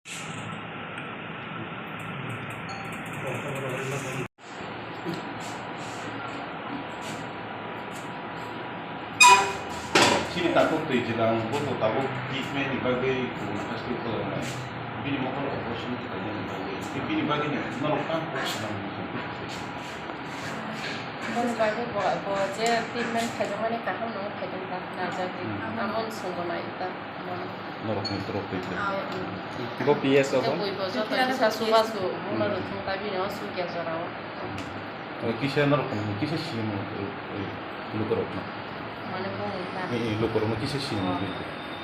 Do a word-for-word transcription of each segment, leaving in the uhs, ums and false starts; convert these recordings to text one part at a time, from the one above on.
Chini takhuk twi jwlang bo to tabuk treatment ni bagwi kubun hospital khalanai. Bini mokol operation khlainani bagwi. Bini bagwi no norok tamo kok sanani. Boni bagwi bo, bo je treatment khaijakmani kaham no khaijak ta, narjagwi. Hmm. Amo swngbo nai ta, bono. Norokni borok twi jwlang. Ah, hmm. Bo P S o bo? Tei bo joto kisa chubachu, bono rwthwng ta bini o chukya jorao. O kisa norok kisa sini lukorok no. Mane bumung ta. Eh, eh, lukorok no kisa sini. Oh.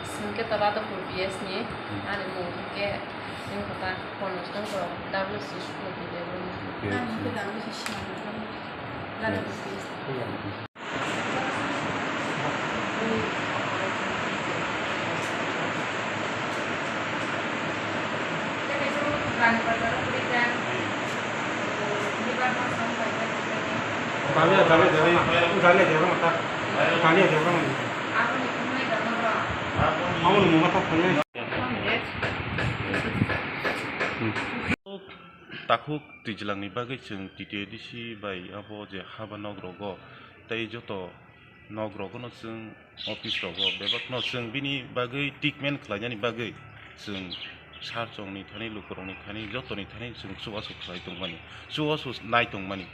Singke to Radhapur P S ni, hmm, ani bumung ke, sing kota kono sing to W C school ni de bumung. Okay. Ani ke W C school ni. Radhapur P S. Takhuk twijlangni bagwi chwng T T A D C bai abo je haba nok rogo tei joto nok rogo no chwng office rogo bebak no chwng bini bagwi treatment khlainani bagwi chwng sar chongni thani lukurokni thani jotoni thani chwng chubachu khlai tongmani, chubachu nai tongmani.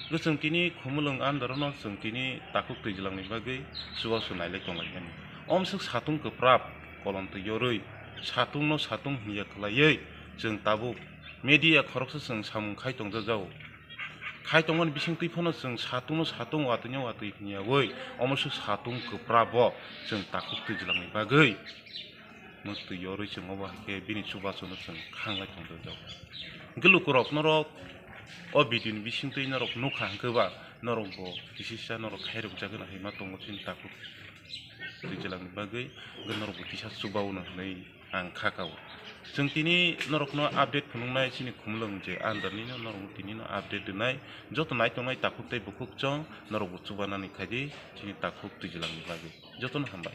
Hwnkhe chwng tini Khumulwng under no chwng tini takhuk twijlangni bagwi chubachu nailai tonglaimani. Omswk satung kwprap kolom twi yorwi satungno satung hinya khlaiwi chwng tabuk media khoroksa chwng samung khai tongjak jao. Khai tongmani bisingtwi phano chwng satungno satung watwino watwi hinyawi omoswk satung kwprabo chwng takhuk twijlangni bagwi mwktwi yorwi chwng obo hai khe bini chubachuno chwng khanglai tongjakjak. Hwnkhe lukurok norok o video ni bisingtwi norok nukha hwnkhe ba norokbo kisisa norok khairokjagwi no hinma tongo chini takhuk twijlangni bagwi, hwnkhe norokbo kisa chubao no hinwi ang kha kao. Chwng tini norokno update phunuknai chini Khumulwng je under nino norokno tinino update rwnai. Joto naitongnai takhuk tei bukhuk chwng norokbo chubanani khaidi chini takhuk twijlangni bagwi. Jotono hambai.